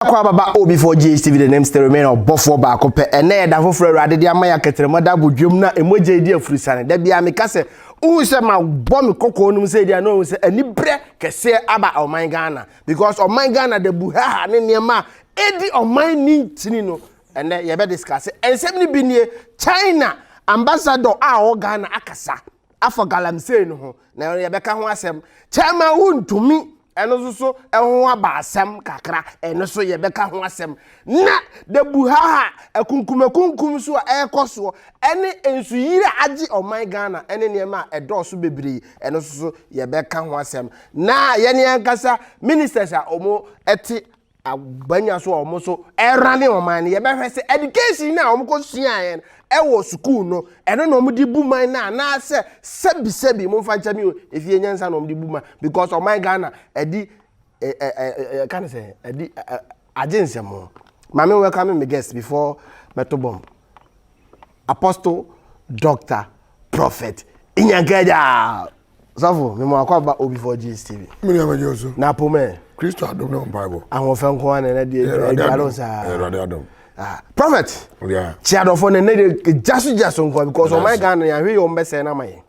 Akɔ ababa Obi4 GHTV, the name still remain ɔbɔfoɔ baako pɛ. Ɛnɛ yɛ da foforɔ Awurade de ama yɛ akɛtɛrɛmɔ da abodwom na emogya edi afurisane. Da biara meka sɛ wohu sɛ ma bɔ me kɔkɔɔ no mu sɛ deɛ na wohu sɛ anibrɛ kɛseɛ aba ɔman Ghana, because ɔman Ghana da buhaha ne nneɛma a edi ɔman ni ntini no. Ɛnɛ yɛbɛ discuss nsɛm no bi nie: China ambassador a ɔwɔ Ghana akasa afa galamsey no ho na yɛbɛka ho asɛm. Chairman Wontumi, ɛno nso so ɛho aba asɛm kakra, ɛno nso yɛbɛka ho asɛm. Na the buhaha akunkum akunkum so a ɛrekɔ soɔ ɛne nsuyiri a agye ɔman Ghana ɛne nneɛma a ɛdɔɔso bebree, ɛno nso so yɛbɛka ho asɛm. Na yɛne ankasa ministers a wɔn ɛte abanya so a wɔn nso ɛrane ɔman no, yɛbɛhwɛ sɛ education na wɔn kɔ suaeɛ no ɛwɔ sukuu no, ɛno na wɔn de bu man no anaasɛ sɛbi sɛbi mo nfa nkyɛn mi o, efie nyansa na wɔn de bu man, because ɔman Ghana ɛdi ɛ ɛ ɛ ɛ ka ne sɛ ɛdi ɛ agye nsɛm. Maame, welcome me guest before mɛto bomb, Apostle Doctor Prophet Inyankeja Sɔfo mímu akɔ aba Obi4 GHTV. Mi ni abɛgye so. Na pomɛ. Kristo adom ne mpaebɔ. Ahoɔfɛ nko ara na ɛnɛ deɛ aduane o saa. Awurade adom. Ah, Prophet. Kyiadɔfo na ɛnɛ deɛ gya so gya so nko, because ɔman Ghana yɛahwɛ yɛ wɔn bɛsɛn na ama yɛn.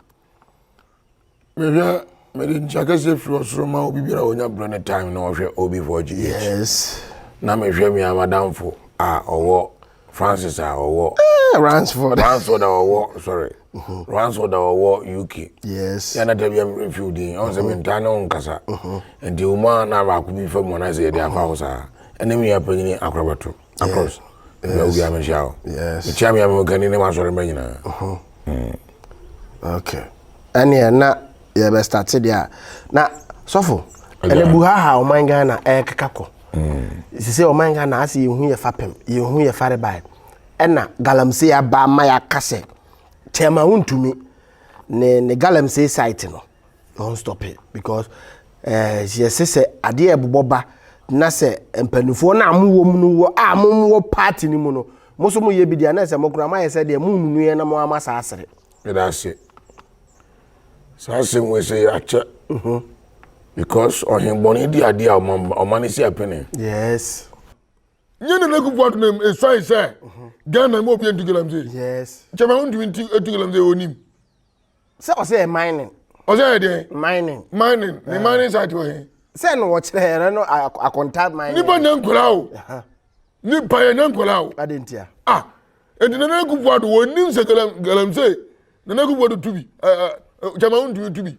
Mehwɛ mede nkyia kɛseɛ firi ɔsoro ma obi biara a ɔnya berɛ ne time na ɔhwɛ Obi4 GH. Na mehwɛ me amadamfo a ɔwɔ Francis a ɔwɔ Ransford. Ransford a ɔwɔ, sorry, Ransford a ɔwɔ UK. Yɛn na bia mmerɛ din ɔn sɛ mentaa ne wo nkasa nti wo ma na baako bi fa mu anaasɛ yɛde afa wo saa. Ɛne me nua panyini akorabɛto across bia wo bia mehyia wo. Mekyia me amekani ne masɔre mma nyinaa. Okay, ɛneɛ na yɛbɛ start deɛ a, na sɔfo, ɛnɛ buhaha ɔman Ghana ɛkeka kɔ sisi ɔman Ghana ase, yɛhu yɛ fapem, yɛhu yɛ farebae, ɛna galamsey aba ama yɛaka sɛ Chairman Wontumi ne galamsey site no non stop it, because yɛsɛ sɛ adeɛ ɛbobɔ ba na sɛ mpanimfoɔ no a mowɔ mu no wɔ a mowɔ party no mu no, mo nso moyɛ bi deɛ, na sɛ mokora moayɛ sɛ deɛ monunu yɛ na mo ama saa asere. Meda ase. Saa asɛm wei sɛ yɛakyɛ because ɔhenbɔne di adeɛ a ɔma no si apene. Nyɛ Nana Akufo Addo na ɛsuae sɛ Ghana ma obi ntu galamsey. Chairman Wontumi ntu etu galamsey, onim. Sɛ ɔsɛ yɛ mining. Ɔsɛ yɛ deɛ? Mining. Mining ne mining site wɔ he? Sɛ no wɔkyerɛ yɛrɛ no akonta mining. Nipa nya nkɔla o, nipa yɛ nya nkɔla o. Ade ntia. Ah, enti Nana Akufo Addo wɔnim sɛ galamsey Nana Akufo Addo tu bi, ɛɛ ɛ Chairman Wontumi tu bi.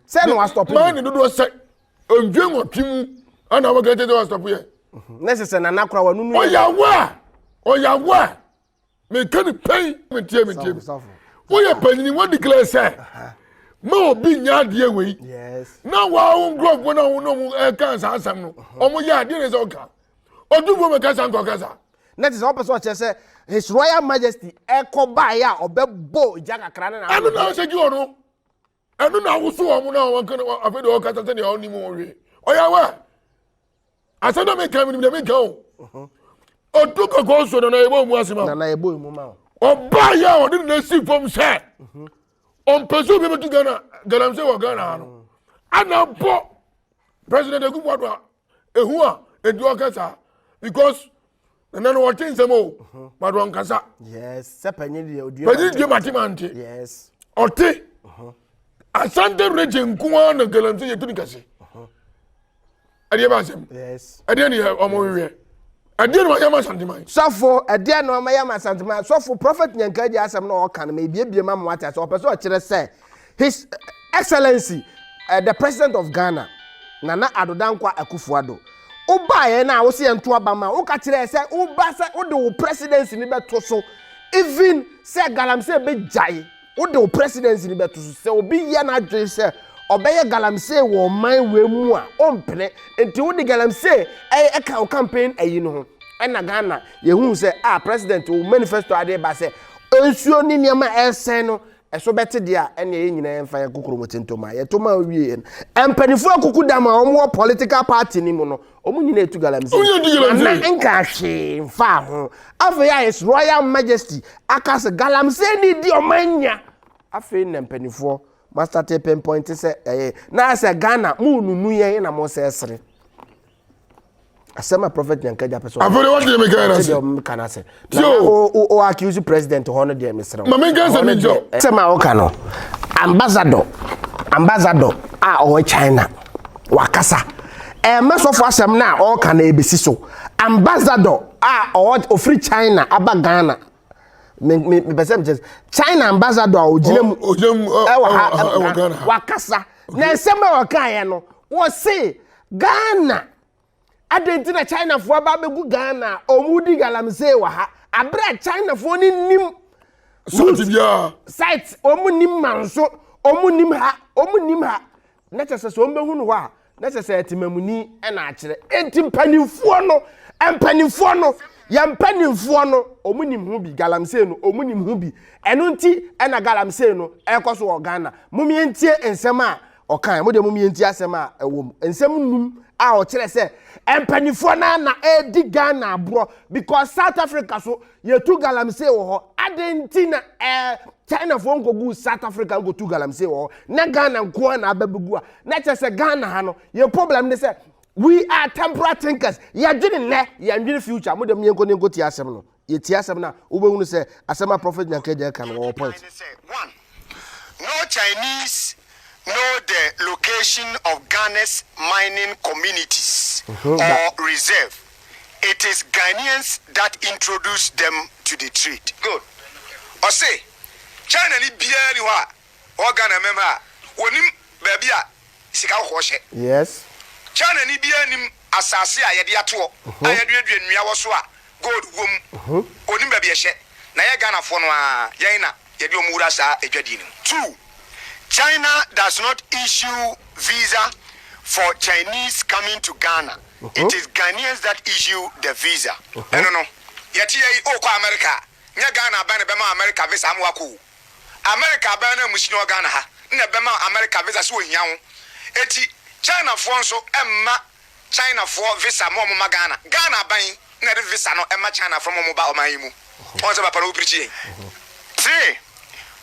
Sɛ no wa stop. Mining dodoɔ sɛ mfie 8 mu ana wɔka kyerɛ sɛ wa stop yɛ. Ne sɛ nana kora wa nunu. Ɔyàwó a ɔyàwó a meka ne pɛn, metie metie me. Sɔfo. Woyɛ panyini, wɔn declare sɛ ma obi nya adeɛ wei na waa wo nkurɔfoɔ na wo ne ɔmo ɛka saa asɛm no, ɔmo yɛ adeɛ ne sɛ ɔka ɔdufo mɛka sa nka ɔkasa. Na te sɛ ɔpɛ sɛ ɔkyerɛ sɛ His Royal Majesty ɛkɔ baeɛ a ɔbɛbɔ gya kakra ne na. Ɛno na ɔhyɛ gye wɔ no, ɛno na awoso wɔn na wɔn kan afei deɛ ɔkasa sɛ deɛ ɔnim wɔn hwee. Ɔyɛ awɛ asɛm na meka mi nim deɛ meka o. Ɔtu kɔkɔɔ so nana yɛbɔ mu asɛm a nana yɛbɔ emu ma o. Ɔbaa yɛ a ɔde ne nan si fam sɛ ɔmpɛ sɛ obi bɛtu Ghana galamsey wɔ Ghana ha no, ana bɔ President Akufo Addo a ehu a edi ɔkasa because nana no ɔte nsɛm o, but ɔnkasa. Yes, sɛ panyin deɛ odua. Panyin die mate mante. Ɔte Asante Region nko ara na galamsey yɛtu ne kɛse. Ɛdeɛ bɛ asɛm. Ɛdeɛ ne yɛ ɔmo hwehwɛ, ɛdeɛ ne wɔyɛ ma Asanteman. Sɔfo, ɛdeɛ na ɔma yɛ ma Asanteman. Sɔfo Prophet Nyanka gye asɛm na ɔka no ma ebiebie ma mo ate ase. Ɔpɛ sɛ ɔkyerɛ sɛ His Excellency the President of Ghana, Nana Addo Dankwa Akufo-Addo, wobaeɛ no a wo sɛ yɛnto aba ma woka kyerɛɛ sɛ woba sɛ wode wo presidency no bɛto so, even sɛ galamsey bɛgyae, wode wo presidency no bɛto so. Sɛ obi yɛ n'adwene sɛ ɔbɛyɛ galamsey wɔ ɔman wei mu a, ɔmpene. Nti wode galamsey ɛka wo campaign ayi no ho. Ɛna Ghana yɛhu sɛ a president wo manifesto adeɛ ba sɛ nsuo ne nneɛma ɛsɛn no ɛso bɛte deɛ a, ɛne yɛn nyinaa yɛmfa yɛn kokoro mu tentoma yɛto ma wie no, mpanimfoɔ akuku dam a wɔwɔ political party ni mu no, wɔn nyinaa etu galamsey. Wɔn nyinaa tu galamsey. Nana nka hwee mfa ho. Afei a His Royal Majesty aka sɛ galamsey ni di ɔman nya, afei na mpanimfoɔ ma start pinpoint sɛ ɛyɛ na sɛ Ghana mo nunu yɛn na mo sɛ ɛsere. Asɛm a Prophet Nyanka pɛ sɛ Afei de wɔte me kan na ase. Ɔte deɛ ase. Na o o o accuse president hɔ no deɛ mesrɛ wo. Ma menka sɛ menkyɛ. Asɛm a woka no ambassador ambassador a ɔwɔ China wakasa. Ɛmɛ sɔfo asɛm no a ɔreka no ebesi so. Ambassador a ɔwɔ ofiri China aba Ghana me me mepɛ sɛ mekyɛ China ambassador a ogyina mu ɛwɔ ha ɛwɔ Ghana wakasa. Na nsɛm a ɔkaeɛ no wɔse Ghana Adɛn nti na Chinafoɔ aba abɛgu Ghana a wɔredi galamsey wɔ ha abere a Chinafoɔ no nim site biara site wɔn nim manso wɔn nim ha wɔn nim ha na kyerɛ sɛ sɛ wɔn bɛhu no hɔ a na kyerɛ sɛ ɛtemamuni ɛna akyerɛ enti mpanimfoɔ no mpanimfoɔ no yɛn mpanimfoɔ no wɔn nim ho bi galamsey no wɔn nim ho bi ɛno nti ɛna galamsey no ɛkɔ so wɔ Ghana mom yɛntie nsɛm a Ɔkae, mo deɛ mom yɛntie asɛm a ɛwɔ mu. Nsɛm num a ɔkyerɛ sɛ mpanimfoɔ no ara na ɛredi Ghana aborɔ because South Africa so yɛtu galamsey wɔ hɔ. Adɛn nti na ɛɛ Chinafoɔ nkɔgu South Africa nkɔtu galamsey wɔ hɔ na Ghana nko ara na aba bɛgu a na kyerɛ sɛ Ghana ha no yɛn problem ne sɛ we are temporal thinkers. Yɛdwene nnɛ, yɛndwene future. Mo deɛ mo yɛnkɔ ne yɛnkɔtie asɛm no. Yɛtie asɛm no a, wobɛhunu sɛ asɛm a Prophet Nyanka ka no, wɔwɔ point. One, no Chinese know the location of Ghana's mining communities or reserve. It is Ghanaians that introduce them to the trade. Good. Ɔse China ni biara ni hɔ a ɔwɔ Ghana mmam ha a wɔnim baabi a sika kɔkɔɔ hyɛ. Yes. China ni biara nim asase a yɛde atoɔ a yɛaduadua nnua wɔ so a gold wɔ mu. Ɔnim baabi ɛhyɛ. Na yɛ Ghanafoɔ no ara yɛn na yɛde wɔn wura saa adwadie no mu. 2, China does not issue visa for Chinese coming to Ghana, it is Ghanaians that issue the visa. Ɛno no, yɛte yɛ yi, wokɔ America a, nyɛ Ghana aban na ɛbɛma wo America visa ama woakɔ o. America aban no amusini wɔ Ghana ha na ɛbɛma wo America visa sɛ ohia wo. Eti China foɔ nso mma China foɔ visa ma wɔn ma Ghana. Ghana aban na ɛde visa no ma China foɔ ma wɔn ba ɔman yi mu. Wɔn sɛ papa no wo pirikyi yɛn. 3,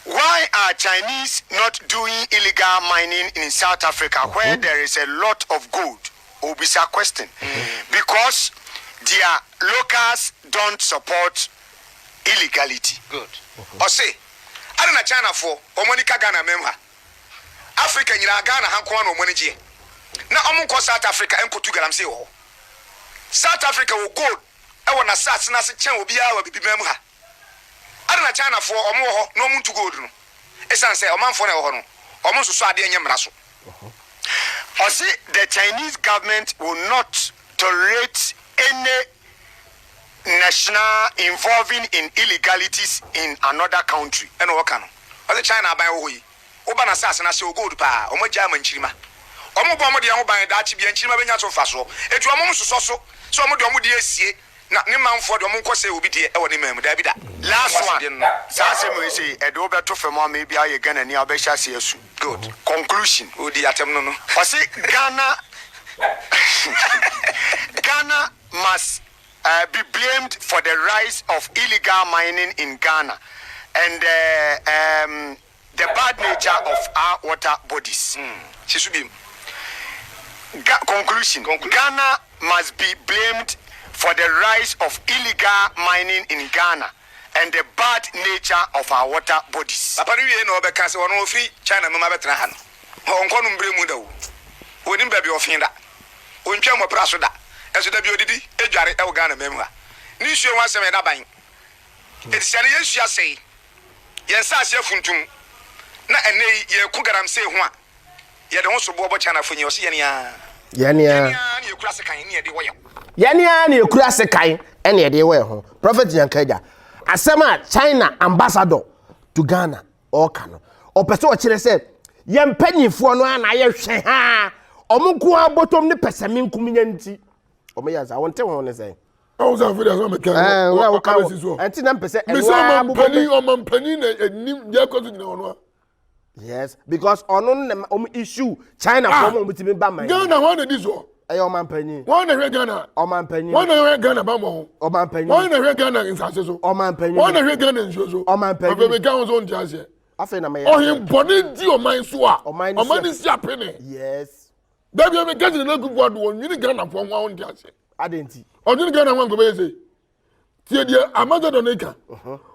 Why are Chinese not doing illegal mining in South Africa where there is a lot of gold? Obisa question. Because their locals don't support illegality. Good. Ɔse adɛn na China foɔ wɔn ani ka Ghana man mu ha? Africa nyinaa Ghana ha nko ara na wɔn ani gyeɛ. Na wɔn nkɔ South Africa nkɔtu galamsey wɔ hɔ. South Africa wɔ gold wɔ n'asaase no ase kyɛn obiara wɔ abibiman mu ha. Adɛn na China foɔ wɔn wɔ hɔ na wɔn ntu gold no? Ɛsiane sɛ ɔmanfoɔ na ɛwɔ hɔ no wɔn nsosɔ adeɛ nyɛ mmara so. Ɔse the Chinese government will not tolerate any national involving in illegalities in another country. Ɛna ɔka no, ɔse China aban wɔ hɔ yi, woba n'asase no ase ɔwɔ gold paa, wɔn agyae ama nkyirimma. Wɔn bɔ wɔn deɛ ho ban, daakye bia nkyirimma bɛnya so mfasoɔ. Enti wɔn nsosɔ so sɛ wɔn de wɔn deɛ asie na ne manfoɔ deɛ wɔn nkɔ sɛe obi deɛ ɛwɔ ne man mu, daabi da. Last Wɔn one, asɛdeɛ no no. saa asɛm wei sei, ɛde wo bɛto fam ama ebi ayɛ Ghanani a wobɛhyɛ aseɛ asu. Good. Conclusion. Ɔdi atɛm no no. Ɔse Ghana Ghana must be blamed for the rise of illegal mining in Ghana and the um, the bad nature of our water bodies. Si so biem. Ga conclusion, Ghana must be blamed for the rise of illegal mining in Ghana and the bad nature of our water bodies. Papa no wiei na ɔbɛka sɛ ɔno ɔfiri China mom abɛtena ha no, ɔnkɔ no mbrɛ mu da o. Ɔnnim baabi a ɔfee da. Ɔntwa mmɔpra so da. Nso da bi ɔdidi dware wɔ Ghana man mu ha. Ne nsuo ho asɛm yɛ n'aban. Enti sɛ ɛne yɛn nsuo asɛe, yɛn nsaase afuntum, na ɛnnɛ yi yɛreko galamsey ho a, yɛde ho soboɔ bɔ Chinafoɔ nyi. Ɔse yɛn ara. Yɛn ara na yɛkura sekan ne yɛde wɔ yɛn ho. Yɛn ara na yɛkura sekan ne yɛde wɔ yɛn ho. Prophet Nyanka Agya, asɛm a China ambassador to Ghana ɔreka no, ɔpɛ sɛ ɔkyerɛ sɛ yɛn mpanyinfoɔ no ara na ayɛ hwɛ haa, wɔn nko ara bɔtɔm ne pɛsɛmenkominya nti, wɔn yɛ saa, wɔn te ho ne sɛn. Ɔwɔ sɛ afei de asɛm mɛka Ɛɛ, na woka abɛsi soɔ. ɛnti na mpɛ sɛ ɛno Mesɛ ara bobɔ ɔmampanin bɛ. ɔmampanin na ɛnim deɛ ɛkɔ so nyina ɔno a. Yes, because ɔno na wɔn issue China Ah, fɔ wɔn wɔn ti mi ba man. Ghana wɔn na di soɔ. Ɛyɛ ɔmampanin. Wɔn na hwɛ Ghana. Ɔmampanin. Wɔn na hwɛ Ghana bambɔ ho. Ɔmampanin. Wɔn na hwɛ Ghana nsase so. Ɔmampanin. Wɔn na hwɛ Ghana nsuo so. Ɔmampanin. Afei mi ka ho so nti aseɛ. Afei na mɛyɛ. Ɔhen bɔne di ɔman so a. Ɔman ni si apene. Yes. Dabi mi kɛse na Akufo Addo wɔn nwini Ghana fo ho a wɔn ti aseɛ. Adɛn nti? Ɔdwene Ghana ho anka ɔbɛyɛ sei. Tie deɛ ambassador no ka.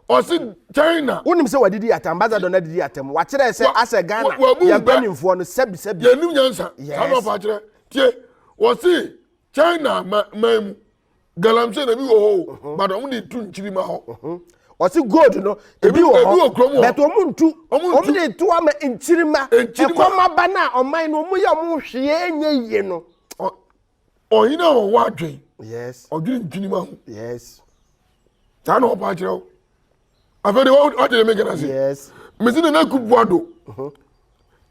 Ɔse China. Wonim sɛ wadidi atɛm, ambassador no adidi atɛm. Wakyerɛ sɛ asɛ Ghana yɛn mpanimfoɔ no sɛbi sɛbi. Yɛnnim nyansa. Saa na ɔfa akyerɛ. Tie, wɔse China man mu galamsey na ebi wɔ hɔ o, mhm. but wɔn de tu nkyirima hɔ. Mhm. Ɔsi gold no ebi wɔ hɔ, but wɔn ntu, wɔn de tu ama nkyirima. Ɛkɔm aba na ɔman no wɔn yɛ wɔn hwee nyɛ yie no. Ɔhene a ɔwɔ adwen. Yes. Ɔdwene nkyirima ho. Yes. Saa na ɔpa akyerɛ wo. Afei de wɔde de meka na se. Yes. Mesi Nana Akufo-Addo. Mhm.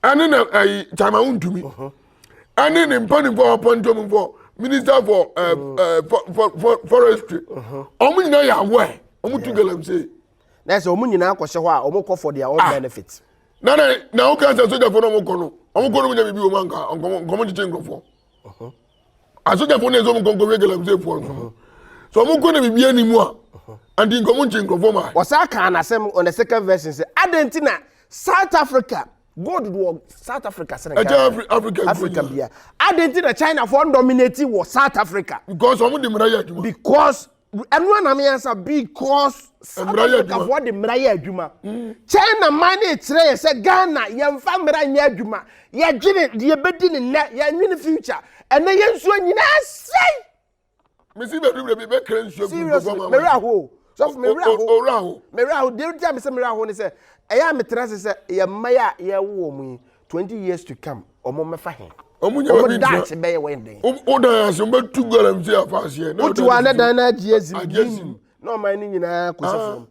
Ɛne na ɛyi Chairman Wontumi. Mhm. Ɛne ne mpanimfoɔ a wɔapɔnti wɔn for minister for uh, uh, for, for, for, forestry. Mhm. Wɔn nyinaa yɛ aware. Wɔn tu galamsey. Na sɛ wɔn nyinaa kɔhyɛ hɔ a wɔn kɔ for their own ah. benefit. Na na na woka sɛ sogyafoɔ na wɔn kɔ no wɔn kɔ no wɔn nya biribi wɔn anka nkɔmɔ kyekye nkurɔfoɔ. Asogyafoɔ no yɛ sɛ wɔn nkɔnkɔ hwɛ galamseyfoɔ nso no sɛ wɔn kɔ na biribi anim a anti nkɔmɔ nkye nkurɔfoɔ ma. Wɔsan kaa n'asɛm on the second version sɛ adɛn nti na South Africa gold wɔ South Africa sene Ghana Africa Africa bia adɛn nti na China foɔ dominate wɔ South Africa. Because wɔn de mmara yɛ adwuma. Because ɛno anam yɛn nsa because South Africa foɔ de mmara yɛ adwuma mm. China man ne kyerɛ yɛ sɛ Ghana yɛnfa mmara nyɛ adwuma yɛdwene deɛ yɛbɛdi ne nnɛ yɛnwene future ɛnɛ yɛn nsuo nyinaa sɛe. Mesi baabi baabi bɛkra nsuo gu seriously mewura aho sɔfo mewura aho owura aho mewura aho deɛ nti a mesɛ mewura aho ne sɛ ɛyɛ a metena ase sɛ yɛ mma yɛ a yɛwo wɔn yi 20 years to come wɔn mmɛfa he wɔn nyɛ baabi ntina daakye bɛyɛ wɔn den o dan ase wɔn bɛtu galamsey afa aseɛ na wotu wa ne dan na agye azim na ɔman no nyinaa kɔsi ah. fam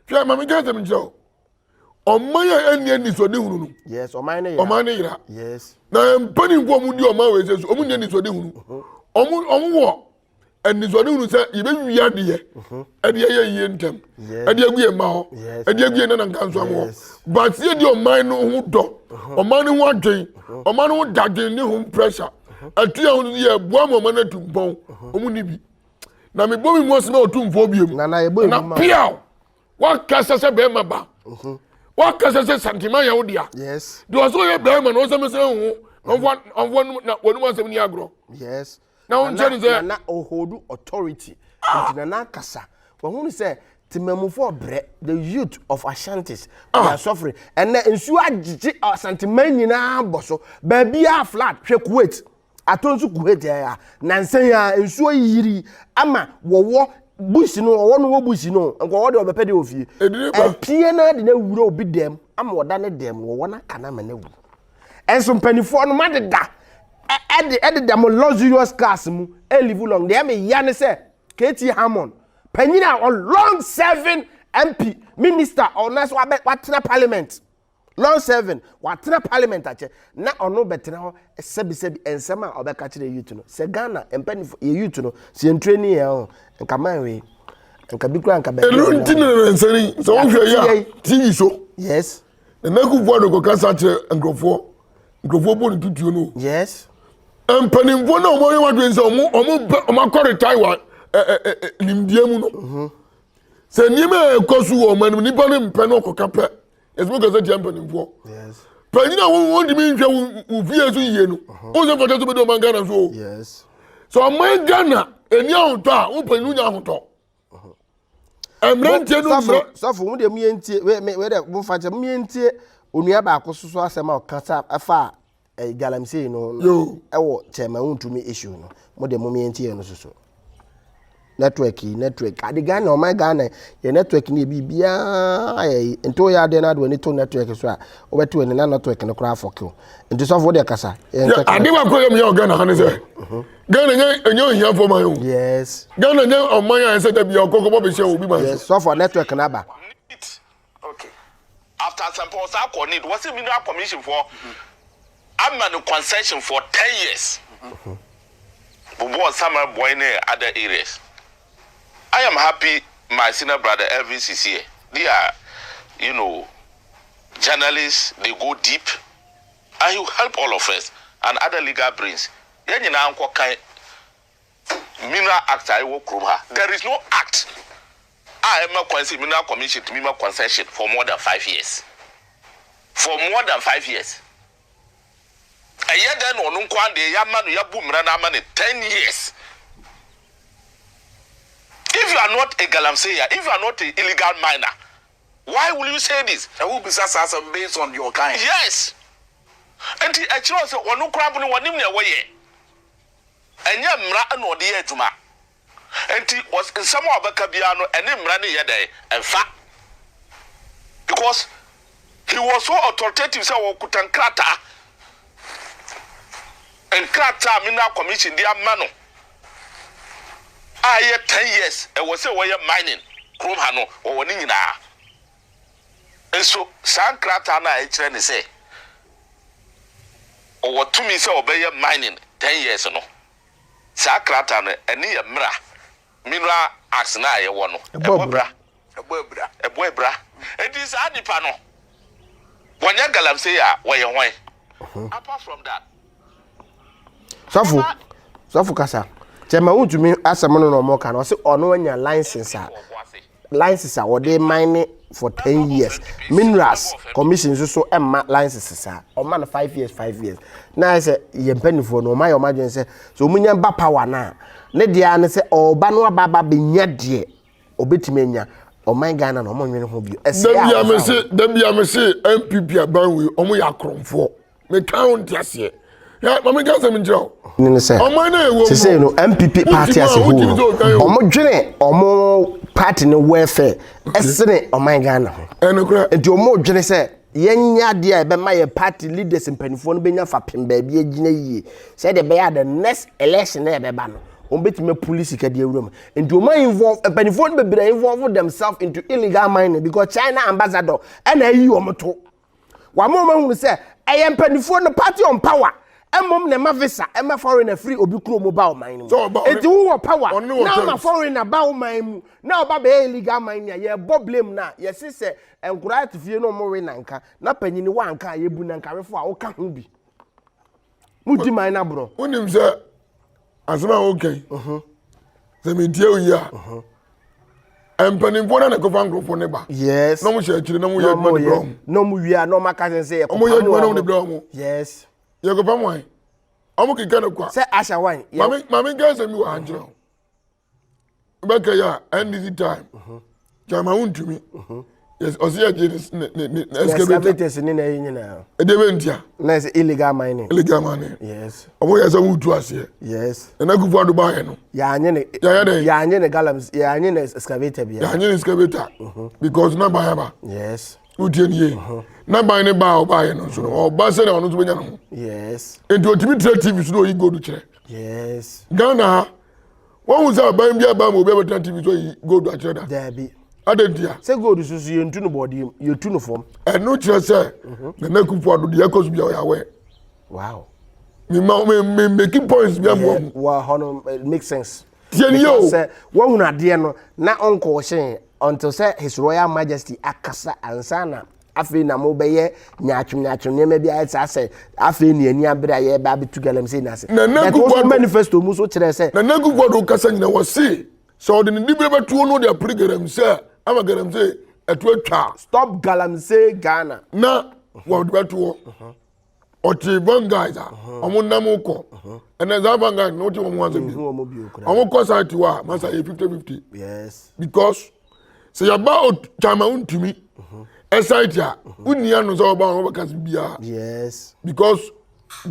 hwɛ maame nka asɛm nkyerɛ o ɔman a ɛnni anisoadehunu no yes ɔman no yera ɔman no yera yes na mpanimfoɔ a wɔn di ɔman wɔ ɛsɛ so wɔn nni anisoadehunu wɔn wɔn wɔ anisoadehunu sɛ yɛbɛwi adeɛ ɛde ɛyɛ yie ntɛm ɛde agu yɛn mma hɔ ɛde agu yɛn nana nkanso am hɔ baasi yɛ di ɔman no ho dɔ ɔman no ho adwen ɔman no ho dadwen ne ho pressure ɛtu yɛn ho yɛ boa ma ɔman no atu mpɔn wɔn ni bi na mebɔ mi mu ɔsɛm a ɔtumfoɔ biem na piaw. Wakasa sɛ bɛrima ba. Mhm. Wakasa sɛ santima yɛ wo dea. Yes. Deɛ ɔsɛ ɔyɛ bɛrima na ɔsɛ mesɛ ho na ɔmfa ɔmfa na wɔnum asɛm ni agorɔ. Yes. Na wɔn nkyɛn sɛ. Nana ɔhoodu authority. Ah. Nti nana akasa. Wɔn ho sɛ temamufoɔ brɛ the youth of Ashantis. Ah. They are suffering. Ɛnɛ nsuo agyegye Asanteman nyinaa bɔ so. Baabi a flood hwɛ Kuwait. Atɔ nso Kuwait a nansa yi a nsuo yiri ama wɔwɔ bush no ɔwɔ no wɔ bush no nka ɔwɔ deɛ ɔbɛpɛ deɛ wɔ fie ɛpie no de no awura obi dɛm ama ɔda ne dɛm wɔwɔ no aka no ama no awu ɛnso mpanimfoɔ no madeda ɛde ɛdeda mo luxurious cars mu ɛlive long deɛ ɛmɛ ya ne sɛ KT Hammond panyin a ɔ long serving MP minister ɔno nso wabɛ watena parliament Long serving, watena parliament akyɛ na ɔno bɛtena hɔ sɛbi sɛbi nsɛm a ɔbɛka kyerɛ youth no sɛ Ghana mpanyinfo yɛ youth no sɛ yɛn training yɛn ho nka man wei nka bi kura nka baabi. Ɛnu nti na nansani sɛ wohwɛ yi a TV so. Yes. Nana Akufo-Addo kɔkasa kyerɛ nkurɔfoɔ nkurɔfoɔ bɔ ne tutuo no. Yes. Mpanimfoɔ no a wɔn ayɛ wɔn adwene sɛ wɔn wɔn bɛ wɔn akɔ retire wɔ ɛ ɛ ɛ nimdeɛ mu no. Mhm. Sɛ nneɛma a ɛkɔ so wɔ ɔman no mu nipa no mpɛ no ɔkɔka pɛ. Yɛsɛ mo kasa tia mpanimfoɔ. Panyin a wɔn wɔn ntumi nhwɛ wo fie so yie no, uh-huh. wɔn sɛ fata so bɛdi ɔman Ghana so o. Sɛ ɔman Ghana ɛni ahotɔ a, wo panyin nya ahotɔ. Uh-huh. Mmeranteɛ no mmerɛ. Sɔfo, mo deɛ mo yɛ ntie, wei deɛ mo fa kyɛ, mo yɛ ntie onua baako soso asɛm a ɔkasa ɛfa eh, galamsey no ɛwɔ chairman wontumi issue no mo de mo yɛn ti yɛn no soso network yi network ade ghana ɔman ghana yɛ network no yɛ biribiara yɛ yi nti woyɛ adeɛ no ade w'ani to network so a wobɛto w'ani na network no koraa afɔkew nti sɔfo wode kasa ade baako yɛ meyɛ wɔ ghana ha ne sɛ mhm. ghana nyɛ ɛnyɛ ohiafoɔ man o yes ghana nyɛ ɔman a ɛsɛ da bia ɔkɔkɔbɔ bɛhyɛ obi man so sɔfo network no aba Okay. After Asempa ɔsan kɔ need wɔsi mineral commission foɔ ama no concession for ten years. Bobɔ Samuel Boy ne other areas. I am happy my senior brother Elvis is here. They are you know journalists they go deep and he will help all of us and other legal brains. Yɛn nyinaa nkɔ kan mineral act a ɛwɔ kurom ha. There is no act a ɛma kwan sɛ Mineral Commission tumi ma concession for more than 5 years. For more than 5 years. Ɛyɛ dɛn na ɔno nko ara deɛ yɛama no yɛabu mmara no ama no 10 years. are not a galamseyer, if you are not a illegal miner, why will you say this? Na wo bisa saa asɛm based on deɛ ɔkaeɛ. Yes. Nti ɛkyerɛ wo sɛ ɔno koraa mpo no wɔnim nea wɔyɛ. Ɛnyɛ mmara na ɔde yɛ adwuma. Nti nsɛm a ɔbɛka biara no ɛne mmara no nyɛ dɛn? Ɛmfa. Because he was so authoritative sɛ ɔkuta nkrataa. Nkrataa a Mineral Commission de ama no a ɛyɛ ten years ɛwɔ sɛ wɔyɛ mining kurom ha no wɔwɔ ne nyinaa. Nso saa nkrataa no a ɛkyerɛ ne sɛ ɔwɔ tumi sɛ ɔbɛyɛ mining ten years no, saa krataa no ɛne yɛ mmra Mineral Acts no a yɛwɔ no ɛbɔ bra. Ɛbɔ abira. Ɛbɔ abira. Enti saa nipa no wɔnyɛ galamsey a wɔyɛ hwan? Apart from that. Sɔfo, sɔfo kasa. Kyɛ ma wontumi asɛm no na ɔmo ka no ɔse ɔno anya license a license a wɔde mine for ten years minerals commission nso so ɛmma license saa ɔma no 5 years 5 years na ayɛ sɛ yɛn mpanimfoɔ no ɔma yɛ ɔma adwene sɛ sɛ ɔmo nya ba power no a ne deɛ ara ne sɛ ɔba no aba aba bɛnya deɛ ɔbɛtumi anya ɔman Ghana na ɔmo nwene ho bio ɛsɛ Da a bia wɔfa me ho. se da bia me se NPP aban wei ɔmo yɛ akorɔmfoɔ. Meka wo nte aseɛ. Hwɛ ma menka asɛm nkyerɛ wo. Ne ne sɛ Ɔman no a ɛwɔ mu sesei no NPP party Wontumi a as a whole wontumi no sɛ ɔdwan o. ɔmo dwene ɔmo party no welfare ɛsene ɔman Ghana ho. Ɛnokorɛ. Nti ɔmo dwene sɛ yɛnyɛ adeɛ a ɛbɛma yɛ party leaders mpanimfoɔ no bɛnya fapem baabi agyina yie sɛdeɛ ɛbɛyɛ a the next election na ɛbɛba no wɔn bɛtumi apuli sika de awura mu. Nti wɔn involve mpanimfoɔ no bebree involve themselves into illegal mining because China ambassador ɛna ayi wɔn to. Wɔn a wɔn ahunu sɛ ɛyɛ mpanimfoɔ no party on power ɛmom na ɛma visa ɛma foreigner firi obi kuro mu ba ɔman no mu. Sɛ ɔba- Eti wowɔ power ɔne wɔ na ama terms. foreigner ba ɔman mu na ɔba bɛyɛ illegal mining a yɛbɔ blame na yɛsi sɛ nkoraa te fie na ɔmo we nanka na panyin wanka a yɛbu nankawefo a woka ho bi mo di man na borɔ. Wonim sɛ asɛm a woka yi sɛ metie wo yi a mpanimfoɔ no na ɛkɔfa nkurɔfoɔ no ba. Na ɔmo hyɛ akyire na ɔmo yɛ adwuma de brɛ ɔmo. Na ɔmo wie a na ɔmo aka sɛ sɛ Ɔmo yɛ adwuma na ɔmo de brɛ ɔmo. Yɛkɔfa mo an. Ɔmo keka no kwa. Sɛ ahyɛ wan. Maame maame nka asɛm bi wɔ ha nkyerɛ wo. Bɛka yi a NDC time. Gyama wontumi. Yes, ɔsi yɛ gye ne ne ne excavator. Excavators ne na ɛyɛ nyinaa. Ɛdeɛ bɛ ntia. Na ɛsɛ illegal mining. Illegal mining. Ɔmo yɛ sɛ ɔmo tu aseɛ. Nana Akufo Addo baayɛ no. Yɛanye ne. Yɛayɛ dɛ. Yɛanye ne galams yɛanye ne excavator bia. Yɛanye ne excavator. Because na ban aba. Wotie ne yie. Na ban ne ba a ɔbaayɛ no nso no ɔba sɛ na ɔno nso bɛnya ne ho. Nti otumi tena TV so na oyi gold kyerɛ. Ghana ha wɔn sɛ aban bi aba ma obi abɛtena TV so ayi gold akyerɛ da. Daabi. Adɛn ntia? Sɛ gold so so yɛntu no bɔɔdeɛ mu yɛtu no fam. Ɛno kyerɛ sɛ Nana Akufo Addo deɛ ɛkɔ so bi a ɔyɛ aware. Me ma me me making points bi amu ahu. Wɔ hɔ no it make sense. Tie ni yie o. Because sɛ wɔhunu adeɛ no na ɔnkɔ hyɛn until sɛ His Royal Majesty akasa ansa na afei na mo bɛyɛ nyaatwom nyaatwom nneɛma bi ayɛ saa sɛ afei ne ani abere a yɛreba abɛtu galamsey no ase. Nana But wo Akufo nso Addo manifesto mu nso kyerɛ sɛ. Nana Akufo Addo kasa nyina wɔse sɛ ɔde ne dibere bɛtuo no de apere galamsey ama galamsey ɛto atwa. Stop galamsey Ghana. Na wɔde bɛtoɔ. Ɔte vanguard a ɔmo nam kɔ ɛnɛ saa vanguard na wote wɔn ho asɛm bi ɔmo kɔ site hɔ a masa yɛ 50-50. Because sɛ yaba kyama ntumi ɛsite a wonni ano sɛ ɔba wɔn bɛka se biara. Because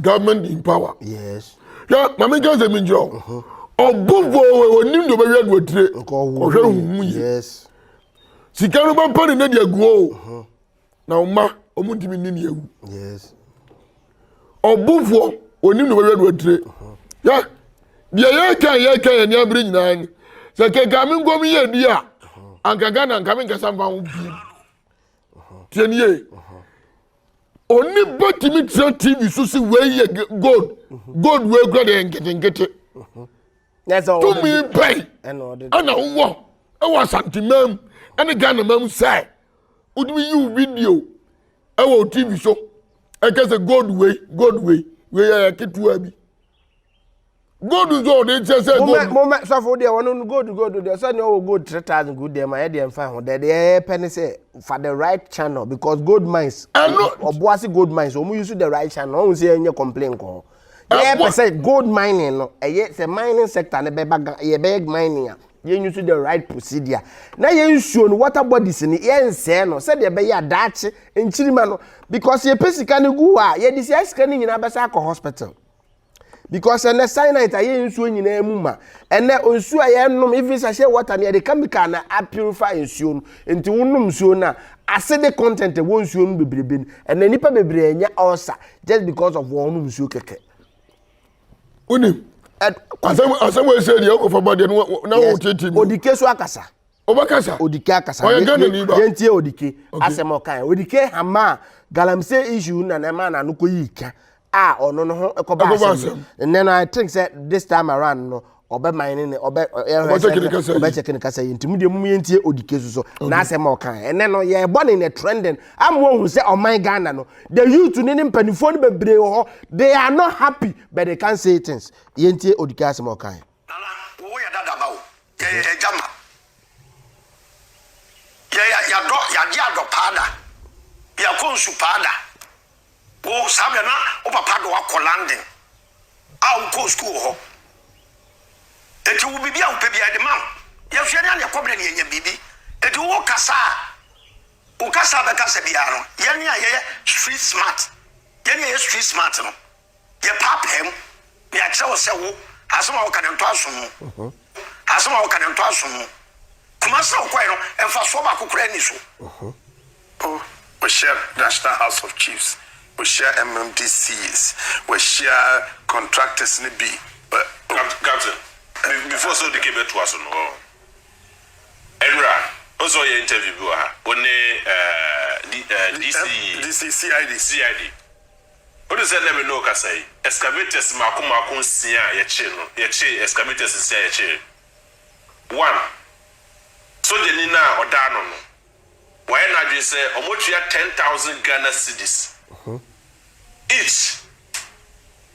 government in power. Hwɛ maame nka sɛ mi nkyerɛ o ɔbɔfo onim de ɔbɛhwɛ do atire ɔhwɛ huhu yie. Sika no bɛmpa ne ne de agu o na ɔma ɔmo ntumi nni ne awu. Ɔbofoɔ onim de ɔbɛhwɛ do atire. Yɛ deɛ yɛka yɛka yɛn ni abere nyinaa ni sɛ kɛkɛ mi nkɔm yɛ di a anka Ghana nka mi nkasa nfa ho bie. Tie ni yie. Onipa tumi tena TV so si wei yɛ gold gold wei kura deɛ nketenkete. Tumi bɛn ɛna wowɔ ɛwɔ Asanteman mu ɛne Ghana man mu sɛ wotumi yi wo video ɛwɔ wo TV so ɛka sɛ gold wei gold wei wei yɛ ketewa bi. Gold nso ɔde kyerɛ sɛ gold. Mo mɛ sɔfo deɛ wɔn no gold gold deɛ sɛ nea ɔwɔ gold 3,000 good deɛ ma yɛ deɛ nfa ho deɛ deɛ yɛ pɛ ne sɛ fa the right channel because gold mines. Ɛno. Ɔboase gold mines wɔn use the right channel wɔn sɛ yɛn nyɛ complain kɔ hɔ. Yɛ pɛ sɛ gold mining no ɛyɛ sɛ mining sector ne bɛba ga yɛ bɛyɛ mining a. Yɛn use the right procedure na yɛn nsuo no water bodies no yɛnsɛɛ no sɛdeɛ ɛbɛyɛ a daakye nkyirima no because yɛpɛ sika no gu hɔ a yɛde saa sika no nyinaa bɛsa akɔ hospital because ɛnɛ cyanide ayɛ nsuo nyinaa mu ma ɛnɛ nsuo a yɛnom even sachet water no yɛde chemical na apurify nsuo no nti wonom nsuo no a acidic content ɛwɔ nsuo no bebrebe no ɛnɛ nipa bebree anya ulcer just because of wɔnom nsuo kɛkɛ. Wonim asɛm asɛm wɔ ɛsɛ deɛ wokɔfa ba deɛ no na wotete mu. Odike so akasa. Obakasa. Odike akasa. Ɔyɛ Ghana ni ba. Yɛntie Odike asɛm ɔkae. Odike hama galamsey issue na na ɛma n'ano kɔ yi ka a ɔno no ho ɛkɔba asɛm. Nnɛ no I think sɛ this time around no ɔbɛ man ne ne ɔbɛ ɛhwɛ ɔbɛ kyɛkɛ ne kasa yi nti mu deɛ mu yɛntie Odike so so n'asɛm a ɔkae. Ɛnɛ no yɛbɔ ne ne trending ama ohun sɛ ɔman Ghana no the youth ne ne mpanimfoɔ no bebree wɔ hɔ they are not happy but they can't say things. Yɛntie Odike asɛm a ɔkae. Nana, wo yɛ dada ba o, yɛ yɛ agya ma. Yɛ yɛ yɛadɔ yɛagye adɔ paa da, yɛakɔ nsu paa da. Wo saa berɛ na wo papa de wo akɔ London a wokɔɔ sukuu wɔ hɔ. Enti wo biribi a wopɛ biara yɛde ma wo. Yɛhwɛ ne a na yɛkɔ berɛ na yɛnya biribi. Enti wo kasa a wo kasa a bɛkasa biara no, yɛne a yɛyɛ street smart, yɛne a yɛyɛ street smart no, Yɛpaapaa mu na yɛakyerɛ wo sɛ wo asɛm a woka no ntɔ asom mu. Asɛm a woka no ntɔ asom mu. Kumasi a wokɔe no, mfasoɔ baako koraa nni so. O, Wahyia National House of Chiefs, wahyia MMDCs, wahyia contractors no bi. Captain, before sɛ ɔde ke bɛtoa so no, ɔ, Ɛnora, wo sɛ ɔyɛ interview bi wɔ ha, wo ne ɛɛ, D, ɛɛ, DCE. DC, CID. CID. Wonim sɛ nnɛ me ne wo kasa yi, excavators mmaako mmaako nsia a yɛkyee no, yɛkyee excavators nsia a yɛkyee. One, sogyani no a ɔda ano no, wayɛ n'adwene sɛ wɔtua 10,000 Ghana cedis each,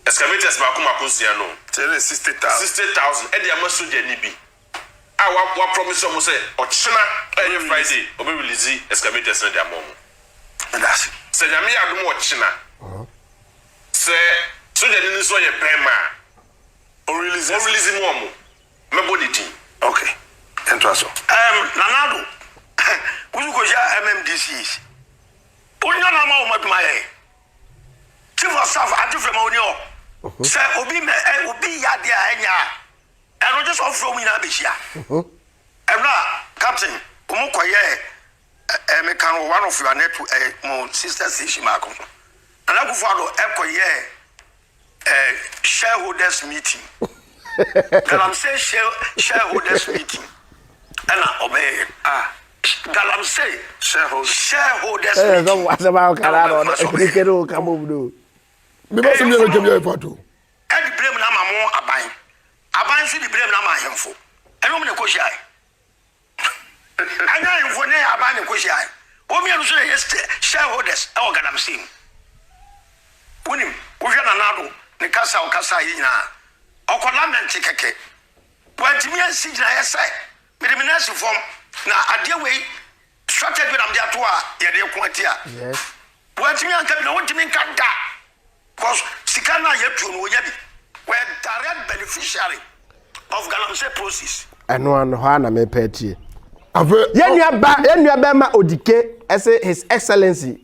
excavators mmaako mmaako nsia no, Kyerɛ 60,000. 60,000 de ama sogyani bi a wa wa promise wɔn sɛ ɔkyena a ɛyɛ Friday ɔbɛ release excavators no de ama wɔn. Meda ase. Sɛ Nyame yɛ adom ɔkyena sɛ sogyani no nso ɔyɛ bɛɛma a, ɔnrelease mu ɔmo, mɛbɔ ne din. Ok, yɛntoa so. Erm Nana Addo, wo nso kɔhyia MMDCs, wonya no ama wɔn adwuma yɛ. Chief of Staff Ante Frema ɔni hɔ. Sɛ obi mɛ ɛ obi yɛ adeɛ a ɛnyɛ a, ɛno gye sɛ ɔfrɛ wɔn nyinaa bɛhyia. Ɛno a Captain, wɔn kɔyɛɛ Eh me ka wɔ one of your net eh, mo sister station baako so. Nana Akufo Addo ɛkɔ yɛ eh, shareholders meeting. Galamsey share, shareholders meeting. Ɛna ɔbɛyɛ ah Galamsey shareholders shareholders eh, meeting. Asɛm a ɔka na ɔde ɛkeke no ka bom no. Me ba sɛm yɛ bɛka bi ayɛ fato. Ɛde blame na ama mo aban. Aban nso de blame na ama ahemfo. Ɛne wɔn na ɛkɔ hyiae. Ɛnyɛ ahemfo ne aban na ɛkɔhyiae. Wɔn mmienu nso na ɛyɛ shareholders wɔ galamsey mu. Wonim, wohwɛ Nana Addo ne kasa a ɔkasaeɛ nyinaa, ɔkɔ lament kɛkɛ. Wantumi ansi gyinaeɛ sɛ mede me nan asi fam na adeɛ wei strategy na mede ato a yɛde reko atia. Wantumi anka bi na wontumi nka da. Cos sika no a yɛtuo no wɔnya bi, wɔyɛ direct beneficiary of galamsey proceeds. Ɛno ano hɔ a na mepɛ atie. Afei, Yɛn nua ba yɛn nua bɛrima Odike ɛsɛ His Excellency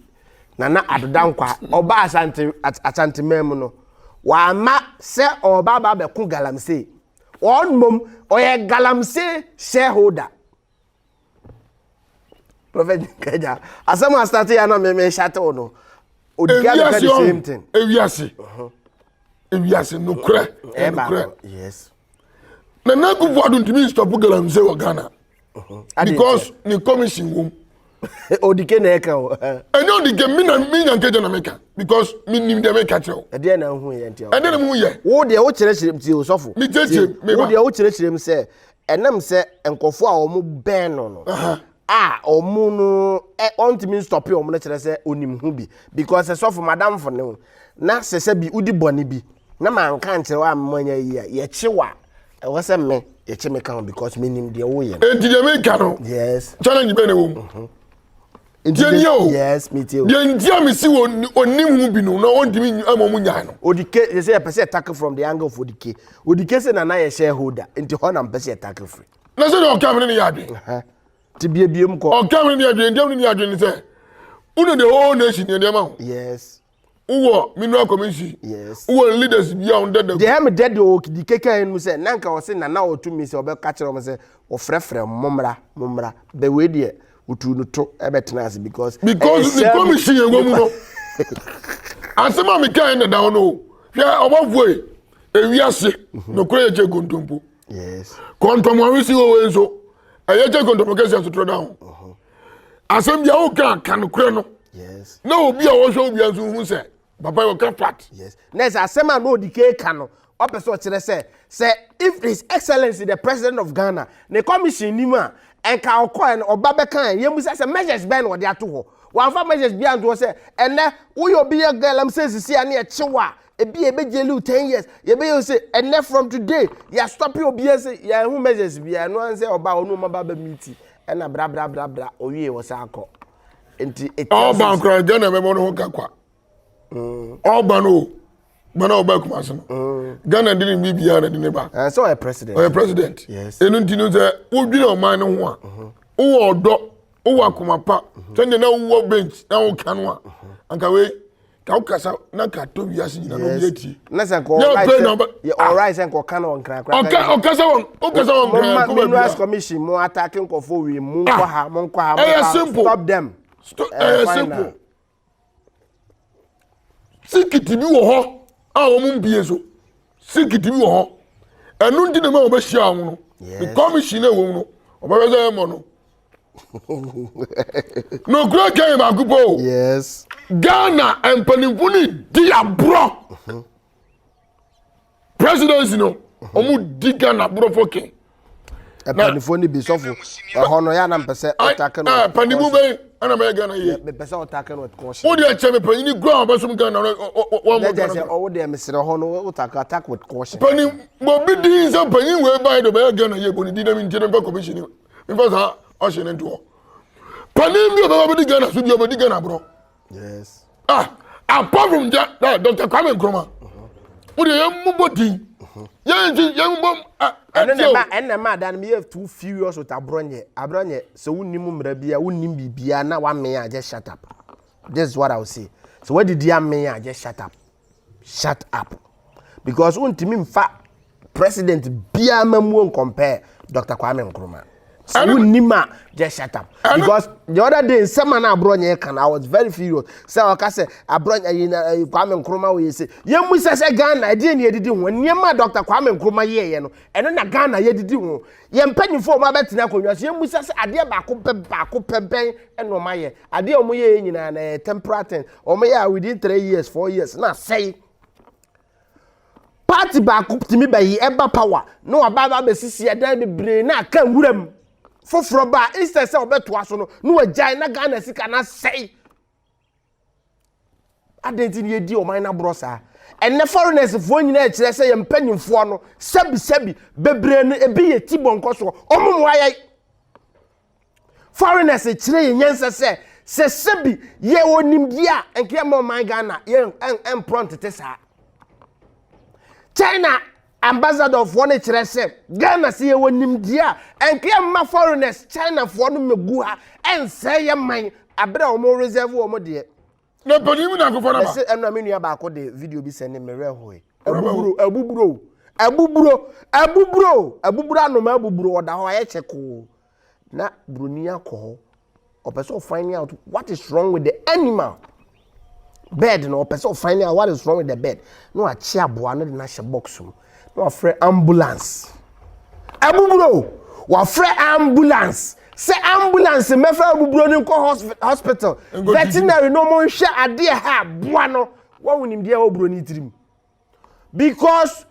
Nana Addo Dankwa ɔba Asante Asanteman mu no wama sɛ ɔba aba abɛko galamsey. Wɔn mmom ɔyɛ galamsey shareholder. Prophet Nkaja, asɛm a start ya na me me shate no. Odiga bɛka the same thing. Ewiase. Ewiase nokorɛ. Nokorɛ. Yes. Nana Akufo-Addo ntumi stop galamsey wɔ Ghana. Because ne commission wom. Odike na ɛka o. Ɛnyɛ odike mi na mi nya nkeje na mi ka because mi nim deɛ mi ka kyerɛ o. Ɛdeɛ na ehu yɛ ntia. Ɛdeɛ na mi hu yɛ. Wo deɛ wo kyerɛkyerɛ mu tie o sɔfo. Mi kyerɛkyerɛ mi ba. Wo deɛ wo kyerɛkyerɛ mu sɛ ɛnam sɛ nkurɔfoɔ a wɔn bɛn no no a wɔn no ɛ ɔntumi nstɔpe wɔn no kyerɛ sɛ onim ho bi because sɔfo madamfo ne ho na sɛ sɛ bi wodi bɔne bi na manka nkyerɛ wo a mma nyɛ yie a yɛkye wa ɛwɔ sɛ me yɛkye me ka ho because menim deɛ woyɛ no. Enti deɛ meka no yes challenge bɛn na ɛwɔ mu. Mhm. Deɛ ni o yes me too. Deɛ nti a mesi wɔ onim ho bi no na ɔntumi ama ɔmo nyaa no. Odike yɛ sɛ yɛpɛ sɛ yɛ tackle from the angle of Odike. Odike sɛ nana yɛ shareholder nti hɔ na mpɛ sɛ yɛ tackle free. Na sɛ deɛ ɔka me ne ne yɛ adwene. Ti biebie mu kɔ. Ɔka me ne ne yɛ adwene, nti ne ne yɛ adwene sɛ, wone the whole nation yɛ deɛ ma ho. Yes. Wowɔ mineral commission. Yes. Wowɔ leaders bi a wɔn dada. Deɛ ɛmi dɛ deɛ ɔdi keka yi mu sɛ na nka ɔse nana ɔtumi sɛ ɔbɛka kyerɛ wɔn sɛ wɔfrɛfrɛ mo mmra mo mmra bɛ wei deɛ wotu no to ɛbɛtena ase because. Because the commission yɛ wɔ mu no asɛm a meka yɛ dada hɔ no hwɛ ɔbɔfoɔ yi ewiase mhm. nokorɛ yɛ kyɛ kontompo. Yes. Kɔntɔmɔwe si wɔ wei nso ɛyɛ kyɛ kɔntɔmɔ kɛse asotorɔ da ho. Mhm. Asɛm bi a woka ka nokorɛ no. Yes. Na obi a ɔhwɛ obi nso hu sɛ papa yi ɔka fact. Yes. Na sɛ asɛm a na odi ke ka no ɔpɛ sɛ ɔkyerɛ sɛ sɛ if his excellency the president of Ghana ne commission nim a ɛnka ɔkɔɛ no ɔba bɛka yɛn mu sɛ sɛ measures bɛn na ɔde ato hɔ wɔamfa measures bi anto hɔ sɛ ɛnɛ woyɛ obi yɛ galamsey sisi a ne ɛkyew a Ebi a ebe jail you ten years. Yɛbɛyɛ o sɛ ɛnɛ from today yɛ stop obiara sɛ yɛn ho measures biara ɛno an sɛ ɔba ɔno ɔma ba bɛ meet ɛna bra bra bra bra owie wɔ sa akɔ. Nti it tells Ɔba nkora Ghana bɛbɔ no ho ka kwa. Ɔba no o. Bana ɔba Kumasi no. Ghana de ne biribiara na de ne ba. Sɛ ɔyɛ president. Ɔyɛ president. Yes. Ɛno nti no sɛ wodwene ɔman no ho a wowɔ ɔdɔ wowɔ akoma pa sɛdeɛ na wowɔ bench na woka no a anka wei ka wokasa na ka tɔ wiase nyina na obi atie na sɛ nka ɔright sɛ nka ɔka no ɔnkra kora ɔkasa wɔn ɔkasa wɔn nkra kɔ baabi minerals commission mo attack nkɔfo wei mo nkɔ ha mo nkɔ ha mo nkɔ ha stop them ɛyɛ simple sikiti bi wɔ hɔ a wɔn mpie so sikiti bi wɔ hɔ ɛno nti na ma wɔbɛhyia wɔn no the commission na ɛwɔ mu no ɔbɛbɛ sɛ ɛmɔ no nokura kɛn baako pɛ o yes ghana mpanimfo no di aborɔ mhm. presidency no wɔn di ghana aborɔfo kɛn mpanimfoɔ no bi sɔfo ɛhɔ no yɛ anam pɛ sɛ ɔtake no panimu bɛyi ɛna bɛyɛ ghana yie mepɛ sɛ ɔtake no kɔɔhyɛ wo deɛ kyɛ me panyini gura a ɔbɛsom ghana wɔn mo ghana ɔwo deɛ mesrɛ hɔ no wotake attack with caution pani obi din sɛ panyin wei bae de ɔbɛyɛ ghana yie bɔ ne din na mentie no mfa commission mfa saa ɔhye no ntoɔ panin bi ɔbɛba bɛdi ghana so bi ɔbɛdi ghana aborɔ yes ah apart from that that dr kwame nkrumah wo de yɛn mu bɔ din yɛn nti yɛn mu bɔ ɛno na ɛma ɛna ɛma adan no yɛ too furious with aborɔnyɛ aborɔnyɛ sɛ wonnim mmara bi a wonnim biribiara na wamee a just shut up this is what i will say sɛ wadidi amee a just shut up shut up because wontumi nfa president biara mamuo ncompare Dr. Kwame Nkrumah sɛ wonnim a just shut up because the other day nsɛm a na aborɔnyɛ ka no I was very furious sɛ ɔka sɛ aborɔnyɛ ayi na ayi Kwame Nkrumah wɔ yɛ sɛ yɛn mu sɛ sɛ Ghana ɛdeɛ ne yɛdidi ho nneɛma a Dr. Kwame Nkrumah yɛɛyɛ no ɛno na Ghana yɛdidi ho yɛn mpanyinfoɔ wɔn abɛtena akonnwa so yɛn mu sɛ sɛ adeɛ baako pɛ baako pɛ bɛn ɛna wɔn ayɛ adeɛ a wɔn yɛɛ nyinaa na ɛyɛ temporal thing wɔn yɛ a within 3 years 4 years na asɛe. Party baako tumi bɛyi ɛba power na waba aba abɛsisi ɛdan bebree na aka nwura mu. Foforɔ ba a instead sɛ ɔbɛtoa so no na wagyae na Ghana sika no asɛe. Adɛn nti na yɛdi ɔman no aborɔ saa? Ɛnnɛ foreigners foɔ nyinaa kyerɛ sɛ yɛn mpanyinfoɔ no sɛbi sɛbi bebree no ebi yɛ ti bɔnkɔ soɔ. Ɔmo mmoa yɛn. Foreigners kyerɛ yɛn nyansa sɛ sɛ sɛbi yɛwɔ nimdeɛ a nka yɛmma ɔman Ghana yɛn ɛmporɔ ntete saa. China ambassador foɔ no kyerɛ sɛ Ghana sɛ yɛwɔ nimdeɛ a nka yɛmma foreigners China foɔ no mmɛgu ha ɛnsɛe yɛ man abere a wɔn reserve wɔn deɛ. Na panin mu na akɔfa no aba. Mese ɛno a me nua baako de video bi sɛne me werɛ hoe. Abuburo, abuburo, abuburo, abuburo, abuburo anoma abuburo ɔda hɔ ayɛ kyɛkoo. Na buroni akɔ hɔ. Ɔpɛ sɛ ɔfind out what is wrong with the animal. Bird no ɔpɛ sɛ ɔfind out what is wrong with the bird. Na wakye aboa no de no ahyɛ box mu. Na wafrɛ ambulance. Abuburo! Wafrɛ ambulance sɛ ambulance mmɛfa abuburo no nkɔ hospital. Veterinary no mo nhwɛ adeɛ ha aboa no. Wɔn nimdeɛ wɔ buroni tirim. Because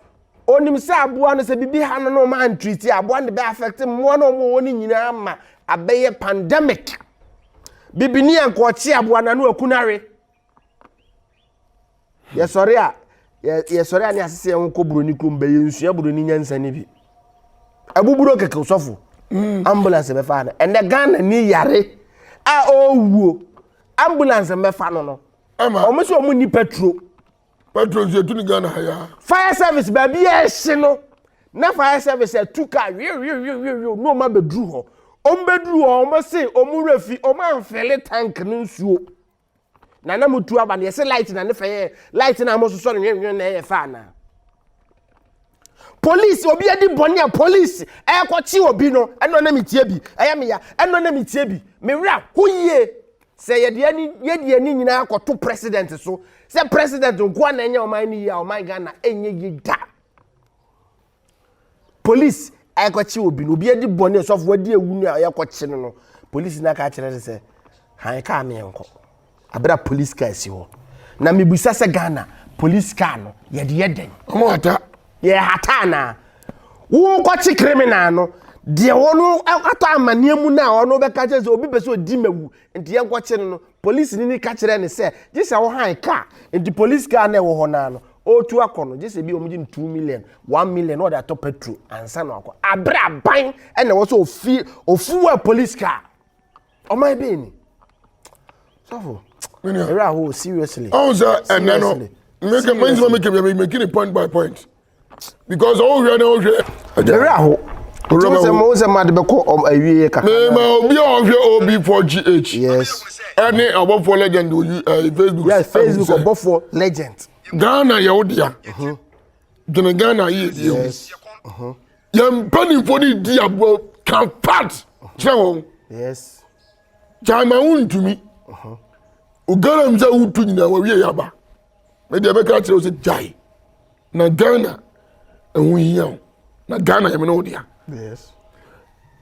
onim sɛ aboa no sɛ bibi ha no na ɔma antriti aboa no de bɛ affect mmoa no ɔmo wɔ no nyinaa ma abɛyɛ pandemic. Bibini a nka ɔkye aboa no ano akunare. Yɛsɔre a yɛsɔre a ne asese yɛn ho kɔ buroni kurom bɛ yɛnsua buroni nyansa no bi. Abuburo kɛkɛ osɔfo. Mm. Ambulance bɛfa no. Ɛnɛ Ghana ni yare a ɔwuo ambulance mbɛfa no no. Wɔn sɛ wɔn ni petrol. Petrol nso yɛtu ne Ghana ha ya. Fire service baabi a ɛhye no. Na fire service atu kaa wiewiewiewie na wɔn abɛduru hɔ. Wɔn bɛduru hɔ wɔn se wɔn werɛ fi wɔn amfɛle tank no nsuo. Na na mo tu aba no yɛse light na ne fɛ yɛ light na mo sosɔ no nwenwen na ɛyɛ fɛ anaa? Police obi adi bɔne a police ɛkɔkye obi no ɛno na metie bi ɛyɛ me ya ɛno na metie bi me werɛ ho yie sɛ yɛde ani yɛde ani nyinaa kɔto president so sɛ president nkoa na ɛnyɛ ɔman no yie a ɔman Ghana ɛnyɛ yie da. Police ɛkɔkye obi no obi adi bɔne sɔfo adi ewu no a yɛkɔkye no no police no aka akyerɛ no sɛ han kaa me nkɔ abere a police car si hɔ na mebisa sɛ Ghana police car no yɛde yɛ dɛn ɔmo hata yɛ hata anaa wokɔkye criminal no deɛ wɔn atɔ amaneɛ mu no a ɔno bɛka kyerɛ sɛ obi pɛ sɛ ɔdi mawu nti yɛnkɔkye no no police ni ka kyerɛ ne sɛ gye sɛ wohan car nti police car na ɛwɔ hɔ naa no ɔretu akɔ no gye sɛ bi wɔn gye no 2 million, 1 million na ɔde atɔ petrol ansa na wakɔ abere aban ɛna ɛwɔ sɛ ofi ofuwa police car. Ɔman bɛyɛ ni sɔfo ɛwɛ aho seriously. Ɔn sɛ ɛnɛ no make make make make make it point by point because ɔwɔ hwɛ na ɔhwɛ. Ɛwɛ aho tí wọ́n sɛ mo sɛ mo ade bɛ kɔ awie kakra. Mɛma obi a ɔhwɛ OB4GH. Yes. Ɛne ɔbɔfoɔ legend oyi Facebook. Yes, Facebook ɔbɔfoɔ legend. Ghana yɛ wo dea. Dwene Ghana yie die ho. Yɛn mpanimfoɔ no di aboɔ kan part kyerɛ wɔn. Kyama wo ntumi. O Ghana mu sɛ wotu nyinaa wɔwie yɛ aba. Mɛ deɛ bɛka kyerɛ wo sɛ gyae. Na Ghana ɛho hia wo. Na Ghana yɛ me ne wo dea. Yes.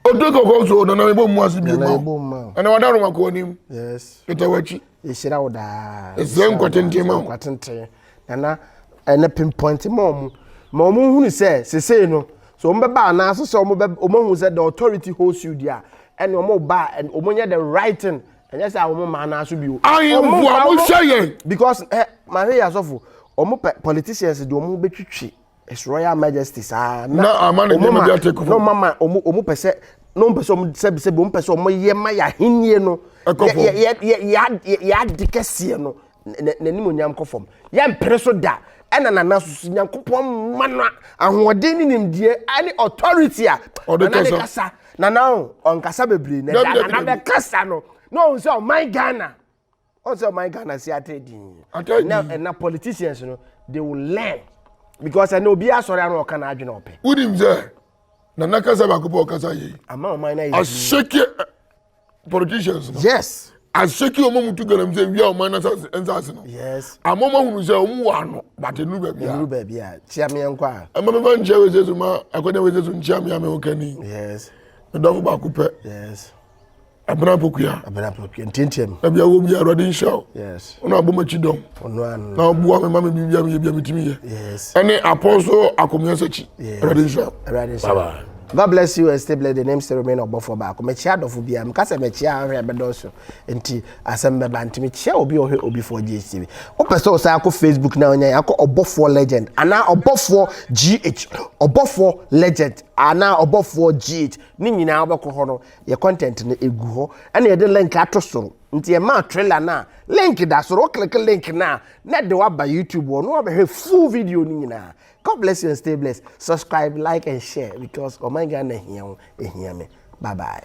Odo kɔkɔ so nana mebɔ mu ase bi ma wo. Ɛna wada roma kɔ anim. Yes. Ɛtɛ w'akyi. Yɛhyira wo daa. Ɛsrɛ nkwa tenten ma wo. Nkwa tenten. Nana ɛnɛ pinpoint ma ɔmo. Ma ɔmo hunu sɛ sesei no so ɔmo bɛba anaasɛ sɛ ɔmo bɛ ɔmo ahu sɛ the authority holds you there ɛne ɔmo ba ɔmo nyɛ the right thing ɛnyɛ sɛ ɔmo ma anaaso bi o. Ahemfo a mo hyɛ yɛn. Because ɛ mahwɛ yɛ asɔfo ɔmo pɛ politicians de ɔmo bɛtwitwi His Royal Majesty saa. Na ama ne nneɛma bi atake na ɔmo ama ɔmo pɛ sɛ na ɔmo pɛ sɛ ɔmo sɛbi sɛbi ɔmo pɛ sɛ ɔmo yɛ ma yɛ ahennie no Ɛkɔ fam. Yɛ ade kɛseɛ no n'anim onyam kɔ fam yɛ mpere so da ɛna nana soso Nyankopɔn ma no ahoɔden ne nimdeɛ ɛne authority a Ɔde nana de kasa. kasa nana o ɔnkasa bebree na Dabi, da dabi, nana dabi. bɛkasa no na ɔhu sɛ ɔman Ghana ɔn sɛ ɔman Ghana si ate din Ate na din. ɛna politicians no they will learn because ɛna obi asɔre ano ɔka n'adwene ɔpɛ. Wonim sɛ nana kasa baako pɛ ɔkasa yie. Ama ɔman no ayɛ din. Ahyɛke politicians no. Yes. Ahyɛke ɔmo mu tu galamsey wia ɔman no nsaase no. Yes. Ama ɔmo ahunu sɛ ɔmo wɔ ano but ɛnuru baabi a. Ɛnuru baabi a kyia me nkɔ a. Ɛma mefa nkyia wei sɛ so ma akɔnya wei sɛ so nkyia me a me ho kani. Yes. Medɔfo baako pɛ. Yes. Abena Pokuya. Abena Pokuya ntiantia mu. Baabi a wɔ bi Awurade nhyira wo. Yes. Ɔno abɔ m'akyi dɔm. Ɔno ano. Na ɔboa me ma me biribi a meyɛ bi a metumi yɛ. Yes. Ɛne Apostle Akomea Sakyi. Yes. Awurade nhyira wo. Awurade nhyira wo. God bless you and stay blessed. The name still remain ɔbɔfoɔ baako. Mekyia adɔfo biara. Meka sɛ mekyia ahwɛ ɛbɛdɔɔso. Nti asɛm bɛba. Nti mekyia obi a ɔhwɛ Obi4 GHTV. Wopɛ sɛ ɔsan akɔ Facebook na ɔnya akɔ ɔbɔfoɔ legend anaa ɔbɔfoɔ GH. Ɔbɔfoɔ legend anaa ɔbɔfoɔ GH. Ne nyinaa wobɛkɔ hɔ no yɛ content no egu hɔ ɛna yɛde link ato soro. Nti yɛmaa trailer no a link da soro. Wo click link no a na ɛde waba YouTube hɔ na wabɛhwɛ full video no nyinaa. God bless you and stay blessed. Subscribe, like and share because ɔman Ghana hia wo, ehia me. Bye bye.